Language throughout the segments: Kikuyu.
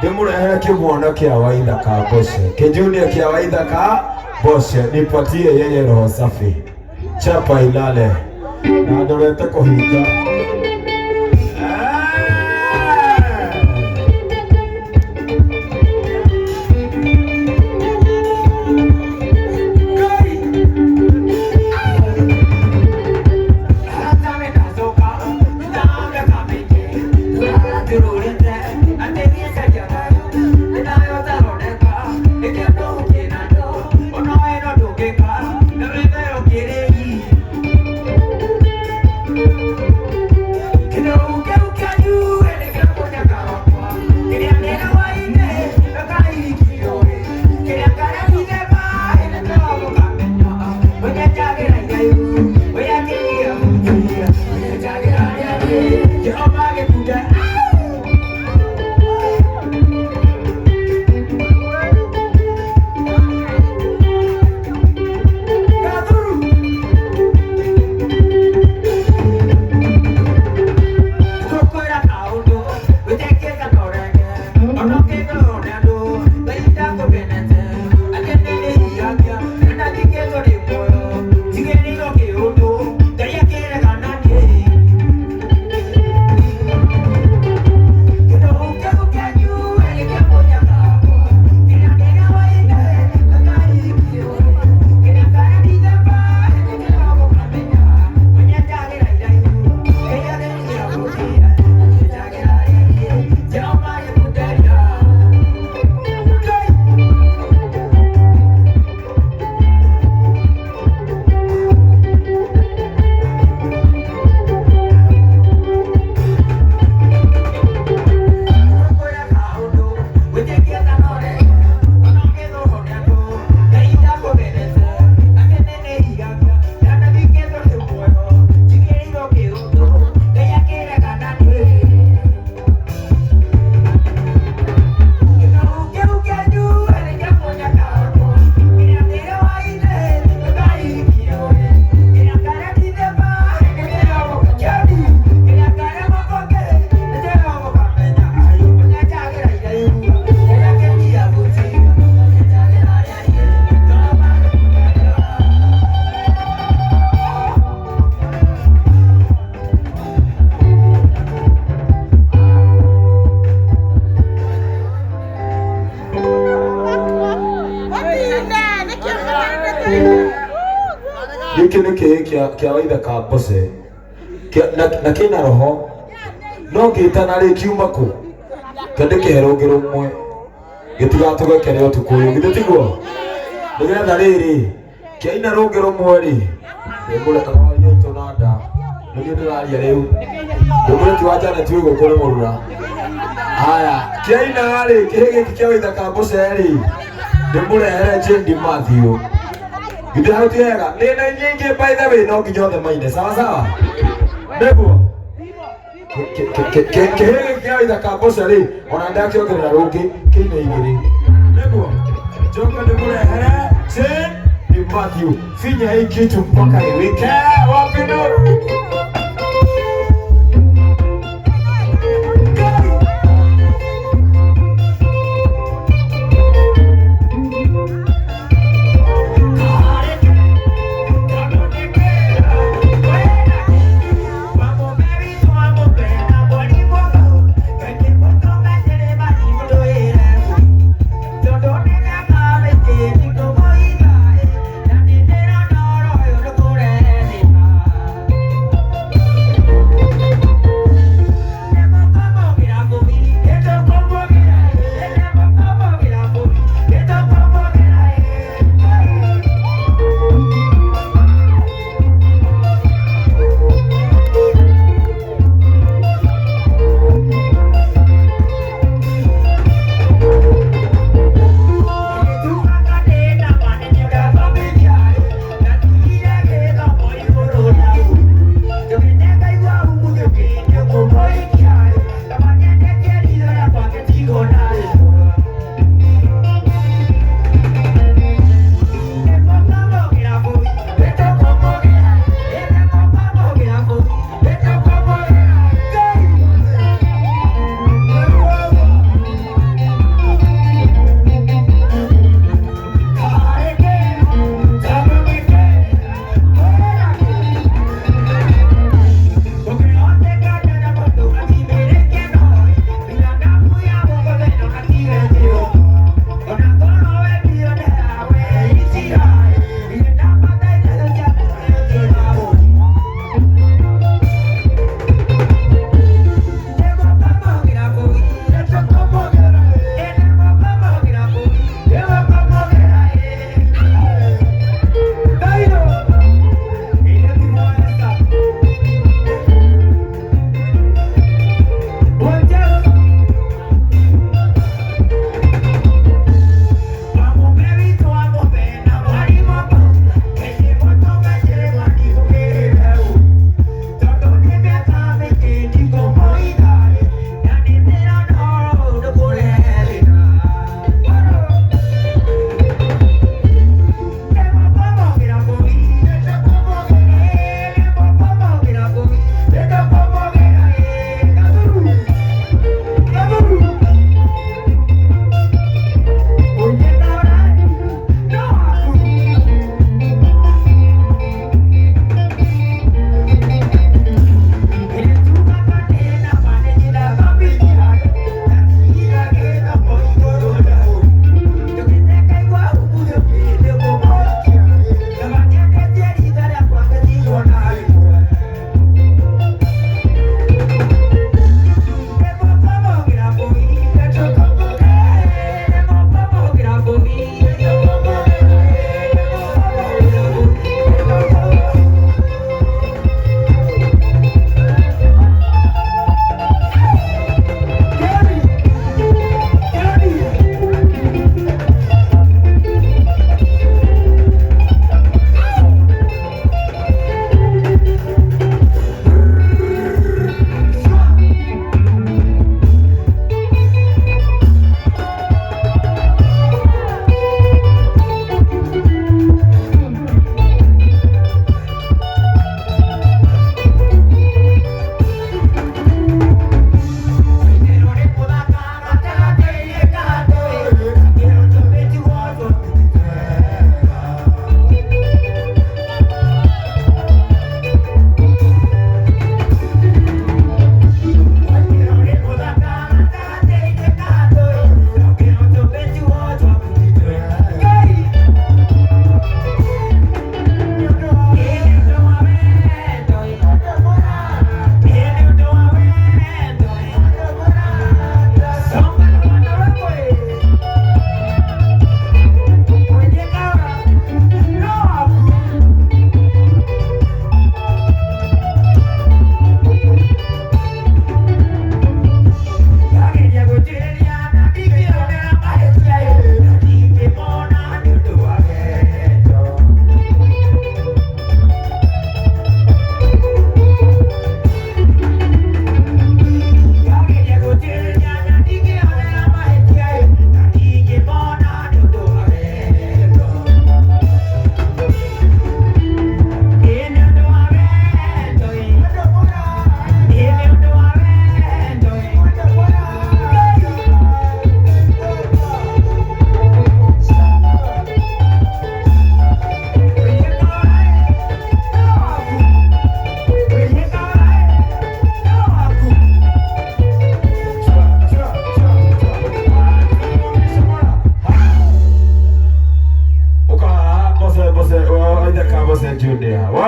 Ndĩmũrehere kĩmwana kĩa Waithaka Mboce, kĩjunia kĩa Waithaka Mboce, nipatie yeye roho safi, chapa ilale na ndorete kũhinga. Gĩkĩ nĩ kĩhĩ kĩa Waithaka Mboce na kĩna roho no ngĩtana rĩ kiuma kũ kende kĩhe rũngĩ rũmwe gĩtigatũgekere ũtukũ ũyũ, githĩ tiguo? Nĩgetha rĩrĩ kĩaina rũngĩ rũmwe rĩ ndĩmũrekaga itũ na nda nĩguo ndĩraria rĩu ndĩmũreki wa Janet wĩ gũkũ nĩ mũrura. Haya, kĩaina rĩ kĩhĩ gĩkĩ kĩa Waithaka Mboce rĩ ndĩmũrehere Jane Matthew. Githĩ hau ti hega? Nĩ na inyingĩ by the way, no nginya othe maine sawa sawa, nĩguo kĩhĩ gĩkĩ kĩa Waithaka Mboce rĩ ona ndakĩongerera rũngĩ kĩine igĩrĩ nĩguo njoke ndĩmũrehere Jane Matthew. Finya hii kitu mpaka iwike wapi nuru.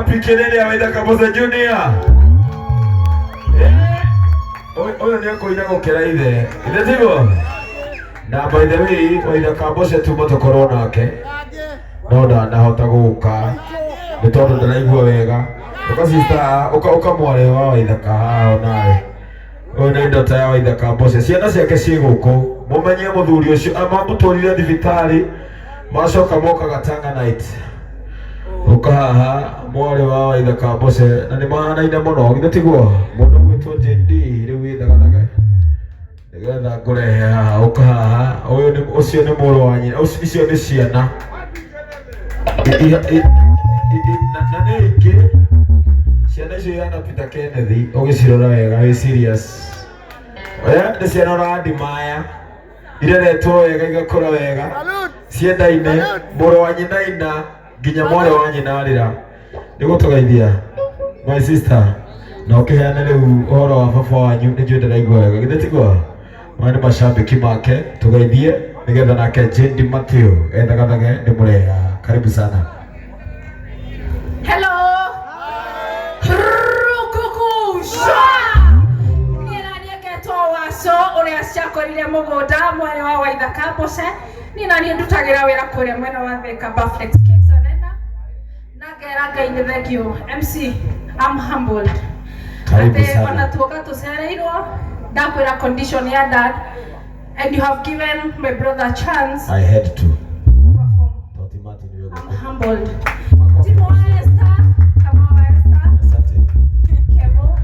Wapi kelele ya Waithaka Mbose Junior? Ũyũ nĩ ekũina gũkĩra ithe. Ithe tiguo? Na by the way, Waithaka Mbose tuma tũkorwo nake no ndanahota gũka nĩ tondũ ndaraigua wega. Ũka sister, ũka ũka mwarĩ wa Waithaka haha onawe. Ũyũ nĩ ndota ya Waithaka Mbose. Ciana ciake ciĩ gũkũ. Mũmenye mũthuri ũcio amamũtwarire thibitarĩ macoka mokaga Tanga night. Ũka haha mwarĩ wa Waithaka Mbose na nĩ mahanaine mũno githĩ tiguo? Mũndũ ũgwĩtwo JD rĩu wĩthagathaga nĩgetha ngũrehe haha. Ũka haha, ũyũ nĩ ũcio nĩ mũrũ wa nyina, icio nĩ ciana na nĩ ingĩ ciana icio ihana Peter Kenneth ũgĩcirora wega wĩ serious. Oya nĩ ciana ũrandimaya ireretwo wega igakũra wega ciendaine mũrũ wa nyina ina nginya mwarĩ wa nyina arĩra. Nĩ gũtũgeithia my sister na ũkĩheane rĩu ũhoro wa baba wanyu nĩ njũĩ ndaraigua wega githĩ tiguo? Maya nĩ macambĩki make tũgeithie nĩgetha nake Jendi Matthew ethagathage ndĩmũrehe haha. Karibu sana. Hello. Rukuku shwa. Niĩ na niĩ ngetwo Waco ũrĩa ciakorire mũgũnda mwarĩ wa Waithaka Mbose. Niĩ na niĩ ndutagĩra wĩra kũrĩa mwena wa Thika Bufflex Cakes Arena. Na ngera Ngai nĩ thank you. MC, I'm humbled. Karibu Atĩ sana. ona tuoka tũcereirwo ndakwĩra condition ya dad and you have given my brother a chance I had to. to perform. Toti Martin niwe I'm gũkũ. humbled. Makofi. Timo wa Esther, kama wa Esther, Asante. Kevo,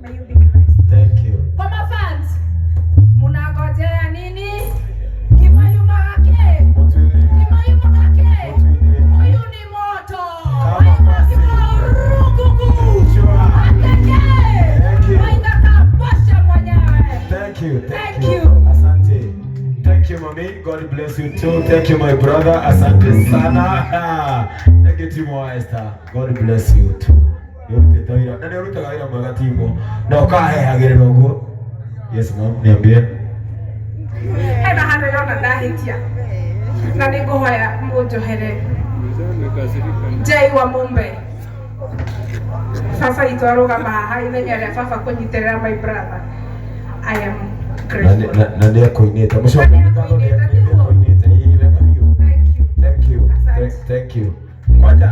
may you be blessed. Thank you. Kwa mafans, munangojea nini? Kimayuma gake. Kimayuma gake. Huyu ni moto. Kama pasi. Rukuku. Sure. Ateke. Thank you. Waithaka Mbose mwenyewe. Thank you. Thank, Thank you. you. Asante. Thank you, mommy. God bless you too. Thank you, my brother. Asante sana. Thank you, Timo Esther. God bless you too. Nĩũrutĩte wĩra na nĩũrutaga wĩra mwega Timo na ũkahehagĩrĩra ũguo. Yes, ma'am, niambie. Hena handũ ndĩrona ndahĩtia na nĩ ngũhoya mũnjohere. Jay wa Mumbe, baba itũ arũgama haha ithenya rĩa baba kũnyitĩrĩra my brother. I am grateful. Na nĩ ekũinĩte. Mũcoke Na nĩ ngatho nĩ ekũinĩte, tiguo? ekũinĩte. Ĩĩ, wega biũ. Thank you. Thank you. Asante. Thank you. Kwanja